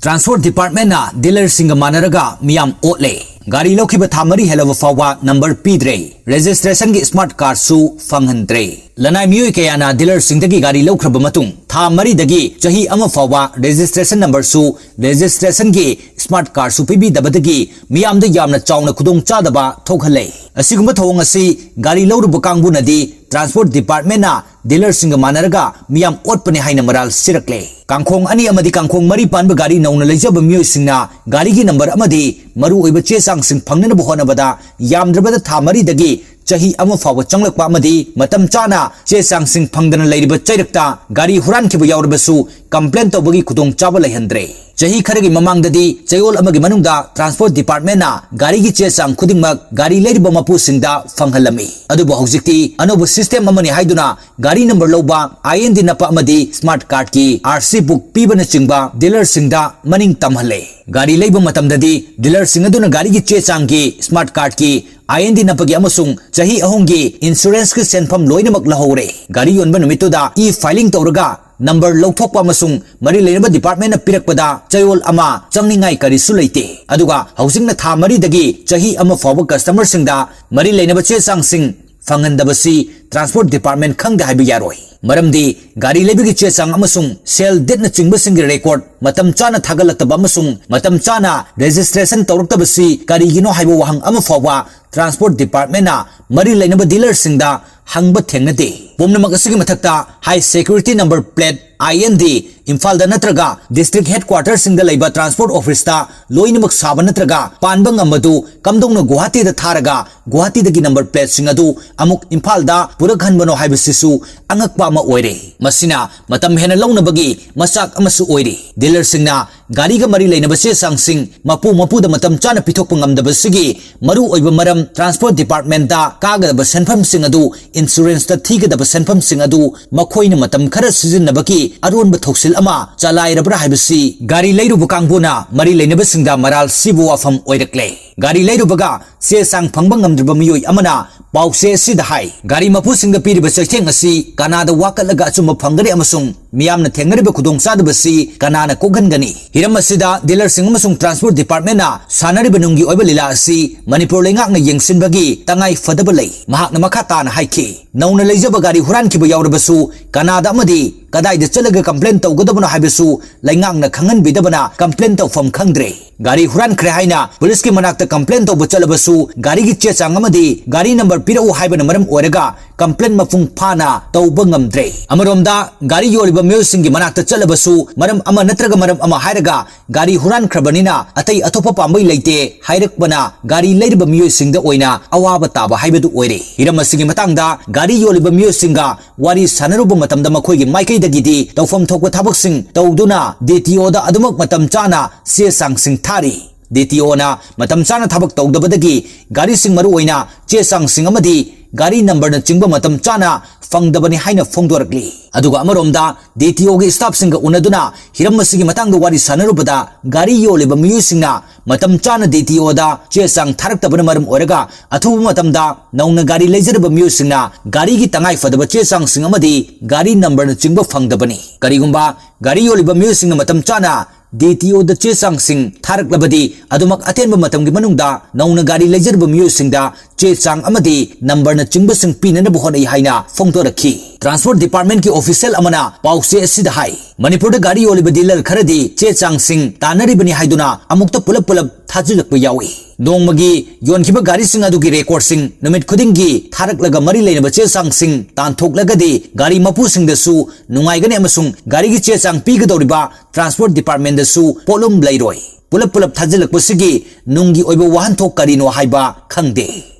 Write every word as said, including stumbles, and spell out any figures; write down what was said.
Transport Departmentꯅ dealerꯁꯤꯡꯒ ꯃꯥꯟꯅꯔꯒ ꯃꯤꯌꯥꯝ ꯑꯣꯠꯂꯦ꯫ ꯒꯥꯔꯤ ꯂꯧꯈꯤꯕ ꯊꯥ ꯃꯔꯤ ꯍꯦꯜꯂꯕ ꯐꯥꯎꯕ number ꯄꯤꯗ꯭ꯔꯦ꯫ Registrationꯒꯤ smart cardꯁꯨ ꯐꯪꯍꯟꯗ꯭ꯔꯦ꯫ ꯂꯅꯥꯏ ꯃꯤꯑꯣꯏ ꯀꯌꯥꯅ dealerꯁꯤꯡꯗꯒꯤ ꯒꯥꯔꯤ ꯂꯧꯈ꯭ꯔꯕ ꯃꯇꯨꯡ ꯊꯥ ꯃꯔꯤꯗꯒꯤ ꯆꯍꯤ ꯑꯃ ꯐꯥꯎꯕ registration numberꯁꯨ, registrationꯒꯤ smart cardꯁꯨ ꯄꯤꯕꯤꯗꯕꯗꯒꯤ ꯃꯤꯌꯥꯝꯗ ꯌꯥꯝꯅ ꯆꯥꯎꯅ ꯈꯨꯗꯣꯡꯆꯥꯗꯕ ꯊꯣꯛꯍꯜꯂꯦ꯫ ꯑꯁꯤꯒꯨꯝꯕ ꯊꯧꯑꯣꯡ ꯑꯁꯤ ꯒꯥꯔꯤ ꯂꯧꯔꯨꯕ ꯀꯥꯡꯕꯨꯅꯗꯤ Transport Departmentꯅ dealerꯁꯤꯡꯒ ꯃꯥꯟꯅꯔꯒ ꯃꯤꯌꯥꯝ ꯑꯣꯠꯄꯅꯤ ꯍꯥꯏꯅ ꯃꯔꯥꯜ ꯁꯤꯔꯛꯂꯦ꯫ ꯀꯥꯡꯈꯣꯡ ꯑꯅꯤ ꯑꯃꯗꯤ ꯀꯥꯡꯈꯣꯡ ꯃꯔꯤ ꯄꯥꯟꯕ ꯒꯥꯔꯤ ꯅꯧꯅ ꯂꯩꯖꯕ ꯃꯤꯑꯣꯏꯁꯤꯡꯅ ꯒꯥꯔꯤꯒꯤ number ꯑꯃꯗꯤ ꯃꯔꯨꯑꯣꯏꯕ ꯆꯦ ꯆꯥꯡꯁꯤꯡ ꯐꯪꯅꯅꯕ ꯍꯣꯠꯅꯕꯗ ꯌꯥꯝꯗ꯭ꯔꯕꯗ ꯊꯥ ꯃꯔꯤꯗꯒꯤ ꯆꯍꯤ ꯑꯃ ꯐꯥꯎꯕ ꯆꯪꯂꯛꯄ ꯑꯃꯗꯤ ꯃꯇꯝ ꯆꯥꯅ ꯆꯦ ꯆꯥꯡꯁꯤꯡ ꯐꯪꯗꯅ ꯂꯩꯔꯤꯕ ꯆꯩꯔꯛꯇ ꯒꯥꯔꯤ ꯍꯨꯔꯥꯟꯈꯤꯕ ꯌꯥꯎꯔꯕꯁꯨ complain ꯇꯧꯕꯒꯤ ꯈꯨꯗꯣꯡꯆꯥꯕ ꯂꯩꯍꯟꯗ꯭ꯔꯦ꯫ ꯆꯍꯤ ꯈꯔꯒꯤ ꯃꯃꯥꯡꯗꯗꯤ ꯆꯌꯣꯜ ꯑꯃꯒꯤ ꯃꯅꯨꯡꯗ Transport Departmentꯅ ꯒꯥꯔꯤꯒꯤ ꯆꯦ ꯆꯥꯡ ꯈꯨꯗꯤꯡꯃꯛ ꯒꯥꯔꯤ ꯂꯩꯔꯤꯕ ꯃꯄꯨꯁꯤꯡꯗ ꯐꯪꯍꯜꯂꯝꯃꯤ꯫ ꯑꯗꯨꯕꯨ ꯍꯧꯖꯤꯛꯇꯤ ꯑꯅꯧꯕ system ꯑꯃꯅꯤ ꯍꯥꯏꯗꯨꯅ ꯒꯥꯔꯤ number ꯂꯧꯕ, I N D ꯅꯞꯄ ꯑꯃꯗꯤ smart cardꯀꯤ R C book ꯄꯤꯕꯅꯆꯤꯡꯕ dealerꯁꯤꯡꯗ ꯃꯅꯤꯡ ꯇꯝꯍꯜꯂꯦ꯫ ꯒꯥꯔꯤ ꯂꯩꯕ ꯃꯇꯝꯗꯗꯤ dealerꯁꯤꯡ ꯑꯗꯨꯅ ꯒꯥꯔꯤꯒꯤ ꯆꯦ ꯆꯥꯡꯒꯤ, smart cardꯀꯤ, I N D ꯅꯞꯄꯒꯤ ꯑꯃꯁꯨꯡ ꯆꯍꯤ ꯑꯍꯨꯝꯒꯤ insuranceꯀꯤ ꯁꯦꯟꯐꯝ ꯂꯣꯏꯅꯃꯛ ꯂꯧꯍꯧꯔꯦ꯫ ꯒꯥꯔꯤ ꯌꯣꯟꯕ ꯅꯨꯃꯤꯠꯇꯨꯗ e-filing ꯇꯧꯔꯒ number ꯂꯧꯊꯣꯛꯄ ꯑꯃꯁꯨꯡ ꯃꯔꯤ ꯂꯩꯅꯕ departmentꯅ ꯄꯤꯔꯛꯄꯗ ꯆꯌꯣꯜ ꯑꯃ ꯆꯪꯅꯤꯡꯉꯥꯏ ꯀꯔꯤꯁꯨ ꯂꯩꯇꯦ꯫ ꯑꯗꯨꯒ ꯍꯧꯖꯤꯛꯅ ꯊꯥ ꯃꯔꯤꯗꯒꯤ ꯆꯍꯤ ꯑꯃ ꯐꯥꯎꯕ customerꯁꯤꯡꯗ ꯃꯔꯤ ꯂꯩꯅꯕ ꯆꯦ ꯆꯥꯡꯁꯤꯡ ꯐꯪꯍꯟꯗꯕꯁꯤ Transport Department ꯈꯪꯗꯦ ꯍꯥꯏꯕ ꯌꯥꯔꯣꯏ꯫ ꯃꯔꯝꯗꯤ ꯒꯥꯔꯤ ꯂꯩꯕꯒꯤ ꯆꯦ ꯆꯥꯡ ꯑꯃꯁꯨꯡ sale dateꯅꯆꯤꯡꯕꯁꯤꯡꯒꯤ record ꯃꯇꯝ ꯆꯥꯅ ꯊꯥꯒꯠꯂꯛꯇꯕ ꯑꯃꯁꯨꯡ ꯃꯇꯝ ꯆꯥꯅ registration ꯇꯧꯔꯛꯇꯕꯁꯤ ꯀꯔꯤꯒꯤꯅꯣ ꯍꯥꯏꯕ ꯋꯥꯍꯪ ꯑꯃ ꯐꯥꯎꯕ Transport Departmentꯅ ꯃꯔꯤ ꯂꯩꯅꯕ dealerꯁꯤꯡꯗ ꯍꯪꯕ ꯊꯦꯡꯅꯗꯦ꯫ ꯄꯨꯝꯅꯃꯛ ꯑꯁꯤꯒꯤ ꯃꯊꯛꯇ high security number plate, I N D, ꯏꯝꯐꯥꯜꯗ ꯅꯠꯇ꯭ꯔꯒ district headquarterꯁꯤꯡꯗ ꯂꯩꯕ transport officeꯇ ꯂꯣꯏꯅꯃꯛ ꯁꯥꯕ ꯅꯠꯇ꯭ꯔꯒ ꯄꯥꯟꯕ ꯉꯝꯕꯗꯨ ꯀꯝꯗꯧꯅ ꯒꯨꯋꯥꯍꯥꯇꯤꯗ ꯊꯥꯔꯒ ꯒꯨꯋꯥꯍꯥꯇꯤꯗꯒꯤ number plateꯁꯤꯡ ꯑꯗꯨ ꯑꯃꯨꯛ ꯏꯝꯐꯥꯜꯗ ꯄꯨꯔꯛꯍꯟꯕꯅꯣ ꯍꯥꯏꯕꯁꯤꯁꯨ ꯑꯉꯛꯄ ꯑꯃ ꯑꯣꯏꯔꯦ꯫ ꯃꯁꯤꯅ ꯃꯇꯝ ꯍꯦꯟꯅ ꯂꯧꯅꯕꯒꯤ ꯃꯆꯥꯛ ꯑꯃꯁꯨ ꯑꯣꯏꯔꯤ꯫ Dealerꯁꯤꯡꯅ ꯒꯥꯔꯤꯒ ꯃꯔꯤ ꯂꯩꯅꯕ ꯆꯦ ꯆꯥꯡꯁꯤꯡ ꯃꯄꯨ ꯃꯄꯨꯗ ꯃꯇꯝ ꯆꯥꯅ ꯄꯤꯊꯣꯛꯄ ꯉꯝꯗꯕꯁꯤꯒꯤ ꯃꯔꯨ ꯑꯣꯏꯕ ꯃꯔꯝ Transport Departmentꯇ ꯀꯥꯒꯗꯕ ꯁꯦꯟꯐꯝꯁꯤꯡ ꯑꯗꯨ, insuranceꯇ ꯊꯤꯒꯗꯕ ꯁꯦꯟꯐꯝꯁꯤꯡ ꯑꯗꯨ ꯃꯈꯣꯏꯅ ꯃꯇꯝ ꯈꯔ ꯁꯤꯖꯤꯟꯅꯕꯒꯤ ꯑꯔꯣꯟꯕ ꯊꯧꯁꯤꯜ ꯑꯃ ꯆꯂꯥꯏꯔꯕ꯭ꯔꯥ ꯍꯥꯏꯕꯁꯤ ꯒꯥꯔꯤ ꯂꯩꯔꯨꯕ ꯀꯥꯡꯕꯨꯅ ꯃꯔꯤ ꯂꯩꯅꯕꯁꯤꯡꯗ ꯃꯔꯥꯜ ꯁꯤꯕ ꯋꯥꯐꯝ ꯑꯣꯏꯔꯛꯂꯦ꯫ ꯒꯥꯔꯤ ꯂꯩꯔꯨꯕꯒ ꯆꯦ ꯆꯥꯡ ꯐꯪꯕ ꯉꯝꯗ꯭ꯔꯕ ꯃꯤꯑꯣꯏ ꯑꯃꯅ ꯄꯥꯎꯆꯦ ꯑꯁꯤꯗ ꯍꯥꯏ, ꯒꯥꯔꯤ ꯃꯄꯨꯁꯤꯡꯗ ꯄꯤꯔꯤꯕ ꯆꯩꯊꯦꯡ ꯑꯁꯤ ꯀꯅꯥꯗ ꯋꯥꯀꯠꯂꯒ ꯑꯆꯨꯝꯕ ꯐꯪꯒꯅꯤ ꯑꯃꯁꯨꯡ ꯃꯤꯌꯥꯝꯅ ꯊꯦꯡꯅꯔꯤꯕ ꯈꯨꯗꯣꯡꯆꯥꯗꯕꯁꯤ ꯀꯅꯥꯅ ꯀꯣꯛꯍꯟꯒꯅꯤ? ꯍꯤꯔꯝ ꯑꯁꯤꯗ ꯗꯤꯂꯔꯁꯤꯡ ꯑꯃꯁꯨꯡ ꯇ꯭ꯔꯥꯟꯁꯄꯣꯔꯠ ꯗꯤꯄꯥꯔꯠꯃꯦꯟꯅ ꯁꯥꯟꯅꯔꯤꯕ ꯅꯨꯡꯒꯤ ꯑꯣꯏꯕ ꯂꯤꯂꯥ ꯑꯁꯤ ꯃꯅꯤꯄꯨꯔ ꯂꯩꯉꯥꯛꯅ ꯌꯦꯡꯁꯤꯟꯕꯒꯤ ꯇꯉꯥꯏ ꯐꯗꯕ ꯂꯩ꯫ ꯃꯍꯥꯛꯅ ꯃꯈꯥ ꯇꯥꯅ ꯍꯥꯏꯈꯤ, ꯅꯧꯅ ꯂꯩꯖꯕ ꯒꯥꯔꯤ ꯍꯨꯔꯥꯟꯈꯤꯕ ꯌꯥꯎꯔꯕꯁꯨ ꯀꯅꯥꯗ ꯑꯃꯗꯤ ꯀꯗꯥꯏꯗ ꯆꯠꯂꯒ ꯀꯝꯄ꯭ꯂꯦꯟ ꯇꯧꯒꯗꯕꯅꯣ ꯍꯥꯏꯕꯁꯨ ꯂꯩꯉꯥꯛꯅ ꯈꯪꯍꯟꯕꯤꯗꯕꯅ ꯀꯝꯄ꯭ꯂꯦꯟ ꯇꯧꯐꯝ ꯈꯪꯗ꯭ꯔꯦ꯫ ꯒꯥꯔꯤ ꯍꯨꯔꯥꯟꯈ꯭ꯔꯦ ꯍꯥꯏꯅ ꯄꯨꯂꯤꯁꯀꯤ ꯃꯅꯥꯛꯇ ꯀꯝꯄ꯭ꯂꯦꯟ ꯇꯧꯕ ꯆꯠꯂꯕꯁꯨ ꯒꯥꯔꯤꯒꯤ ꯆꯦ ꯆꯥꯡ ꯑꯃꯗꯤ ꯒꯥꯔꯤ ꯅꯝꯕꯔ ꯄꯤꯔꯛꯎ ꯍꯥꯏꯕꯅ ꯃꯔꯝ ꯑꯣꯏꯔꯒ ꯀꯝꯄ꯭ꯂꯦꯟ ꯃꯄꯨꯡ ꯐꯥꯅ ꯇꯧꯕ ꯉꯝꯗ꯭ꯔꯦ꯫ ꯑꯃꯔꯣꯝꯗ ꯒꯥꯔꯤ ꯌꯣꯜꯂꯤꯕ ꯃꯤꯑꯣꯏꯁꯤꯡꯒꯤ ꯃꯅꯥꯛꯇ ꯆꯠꯂꯕꯁꯨ ꯃꯔꯝ ꯑꯃ ꯅꯠꯇ꯭ꯔꯒ ꯃꯔꯝ ꯑꯃ ꯍꯥꯏꯔꯒ ꯒꯥꯔꯤ ꯍꯨꯔꯥꯟꯈ꯭ꯔꯕꯅꯤꯅ ꯑꯇꯩ ꯑꯇꯣꯞꯄ ꯄꯥꯝꯕꯩ ꯂꯩꯇꯦ ꯍꯥꯏꯔꯛꯄꯅ ꯒꯥꯔꯤ ꯂꯩꯔꯤꯕ ꯃꯤꯑꯣꯏꯁꯤꯡꯗ ꯑꯣꯏꯅ ꯑꯋꯥꯕ ꯇꯥꯕ ꯍꯥꯏꯕꯗꯨ ꯑꯣꯏꯔꯦ꯫ ꯍꯤꯔꯝ ꯑꯁꯤꯒꯤ ꯃꯇꯥꯡꯗ ꯒꯥꯔꯤ ꯌꯣꯜꯂꯤꯕ ꯃꯤꯑꯣꯏꯁꯤꯡꯒ ꯋꯥꯔꯤ ꯁꯥꯟꯅꯔꯨꯕ ꯃꯇꯝꯗ ꯃꯈꯣꯏꯒꯤ ꯃꯥꯏꯀꯩꯗꯒꯤꯗꯤ ꯇꯧꯐꯝ ꯊꯣꯛꯄ ꯊꯕꯛꯁꯤꯡ ꯇꯧꯗꯨꯅ ꯗꯤ ꯇꯤ ꯑꯣꯗ ꯑꯗꯨꯃꯛ ꯃꯇꯝ ꯆꯥꯅ ꯆꯦ ꯆꯥꯡꯁꯤꯡ ꯊꯥꯔꯤ꯫ ꯗꯤ ꯇꯤ ꯑꯣꯅ ꯃꯇꯝ ꯆꯥꯅ ꯊꯕꯛ ꯇꯧꯗꯕꯗꯒꯤ ꯒꯥꯔꯤꯁꯤꯡ, ꯃꯔꯨꯑꯣꯏꯅ ꯆꯦ ꯆꯥꯡꯁꯤꯡ ꯑꯃꯗꯤ ꯒꯥꯔꯤ ꯅꯝꯕꯔꯅꯆꯤꯡꯕ ꯃꯇꯝ ꯆꯥꯅ ꯐꯪꯗꯕꯅꯤ ꯍꯥꯏꯅ ꯐꯣꯡꯗꯣꯔꯛꯂꯤ꯫ ꯑꯗꯨꯒ ꯑꯃꯔꯣꯝꯗ ꯗꯤ ꯇꯤ ꯑꯣꯒꯤ ꯁ꯭ꯇꯥꯐꯁꯤꯡꯒ ꯎꯅꯗꯨꯅ ꯍꯤꯔꯝ ꯑꯁꯤꯒꯤ ꯃꯇꯥꯡꯗ ꯋꯥꯔꯤ ꯁꯥꯟꯅꯔꯨꯕꯗ ꯒꯥꯔꯤ ꯌꯣꯜꯂꯤꯕ ꯃꯤꯑꯣꯏꯁꯤꯡꯅ ꯃꯇꯝ ꯆꯥꯅ ꯗꯤ ꯇꯤ ꯑꯣꯗ ꯆꯦ ꯆꯥꯡ ꯊꯥꯔꯛꯇꯕꯅ ꯃꯔꯝ ꯑꯣꯏꯔꯒ ꯑꯊꯨꯕ ꯃꯇꯝꯗ ꯅꯧꯅ ꯒꯥꯔꯤ ꯂꯩꯖꯔꯕ ꯃꯤꯑꯣꯏꯁꯤꯡꯅ ꯒꯥꯔꯤꯒꯤ ꯇꯉꯥꯏ ꯐꯗꯕ ꯆꯦ ꯆꯥꯡꯁꯤꯡ ꯑꯃꯗꯤ ꯒꯥꯔꯤ ꯅꯝꯕꯔꯅꯆꯤꯡꯕ ꯐꯪꯗꯕꯅꯤ꯫ ꯀꯔꯤꯒꯨꯝꯕ ꯒꯥꯔꯤ ꯌꯣꯜꯂꯤꯕ ꯃꯤꯑꯣꯏꯁꯤꯡꯅ ꯃꯇꯝ ꯆꯥꯅ ꯗꯤ ꯇꯤ ꯑꯣꯗ ꯆꯦ ꯆꯥꯡꯁꯤꯡ ꯊꯥꯔꯛꯂꯕꯗꯤ ꯑꯗꯨꯃꯛ ꯑꯇꯦꯟꯕ ꯃꯇꯝꯒꯤ ꯃꯅꯨꯡꯗ ꯅꯧꯅ ꯒꯥꯔꯤ ꯂꯩꯖꯔꯕ ꯃꯤꯑꯣꯏꯁꯤꯡꯗ ꯆꯦ ꯆꯥꯡ ꯑꯃꯗꯤ ꯅꯝꯕꯔꯅꯆꯤꯡꯕꯁꯤꯡ ꯄꯤꯅꯅꯕ ꯍꯣꯠꯅꯩ ꯍꯥꯏꯅ ꯐꯣꯡꯗꯣꯔꯛꯈꯤ꯫ ꯇ꯭ꯔꯥꯟꯁꯄꯣꯔꯠ ꯗꯤꯄꯥꯔꯠꯃꯦꯟꯠꯀꯤ ꯑꯣꯐꯤꯁꯤꯌꯦꯜ ꯑꯃꯅ ꯄꯥꯎꯆꯦ ꯑꯁꯤꯗ ꯍꯥꯏ, ꯃꯅꯤꯄꯨꯔꯗ ꯒꯥꯔꯤ ꯌꯣꯜꯂꯤꯕ ꯗꯤꯂꯔ ꯈꯔꯗꯤ ꯆꯦ ꯆꯥꯡꯁꯤꯡ ꯇꯥꯟꯅꯔꯤꯕꯅꯤ ꯍꯥꯏꯗꯨꯅ ꯑꯃꯨꯛꯇ ꯄꯨꯂꯞ ꯄꯨꯂꯞ ꯊꯥꯖꯤꯜꯂꯛꯄ ꯌꯥꯎꯏ꯫ ꯅꯣꯡꯃꯒꯤ ꯌꯣꯟꯈꯤꯕ ꯒꯥꯔꯤꯁꯤꯡ ꯑꯗꯨꯒꯤ ꯔꯦꯀꯣꯔꯗꯁꯤꯡ ꯅꯨꯃꯤꯠ ꯈꯨꯗꯤꯡꯒꯤ ꯊꯥꯔꯛꯂꯒ ꯃꯔꯤ ꯂꯩꯅꯕ ꯆꯦ ꯆꯥꯡꯁꯤꯡ ꯇꯥꯟꯊꯣꯛꯂꯒꯗꯤ ꯒꯥꯔꯤ ꯃꯄꯨꯁꯤꯡꯗꯁꯨ ꯅꯨꯡꯉꯥꯏꯒꯅꯤ ꯑꯃꯁꯨꯡ ꯒꯥꯔꯤꯒꯤ ꯆꯦ ꯆꯥꯡ ꯄꯤꯒꯗꯧꯔꯤꯕ ꯇ꯭ꯔꯥꯟꯁꯄꯣꯔꯠ ꯗꯤꯄꯥꯔꯠꯃꯦꯟꯗꯁꯨ ꯄꯣꯠꯂꯨꯝ ꯂꯩꯔꯣꯏ꯫ ꯄꯨꯂꯞ ꯄꯨꯂꯞ ꯊꯥꯖꯤꯜꯂꯛꯄꯁꯤꯒꯤ ꯅꯨꯡꯒꯤ ꯑꯣꯏꯕ ꯋꯥꯍꯟꯊꯣꯛ ꯀꯔꯤꯅꯣ ꯍꯥꯏꯕ ꯈꯪꯗꯦ꯫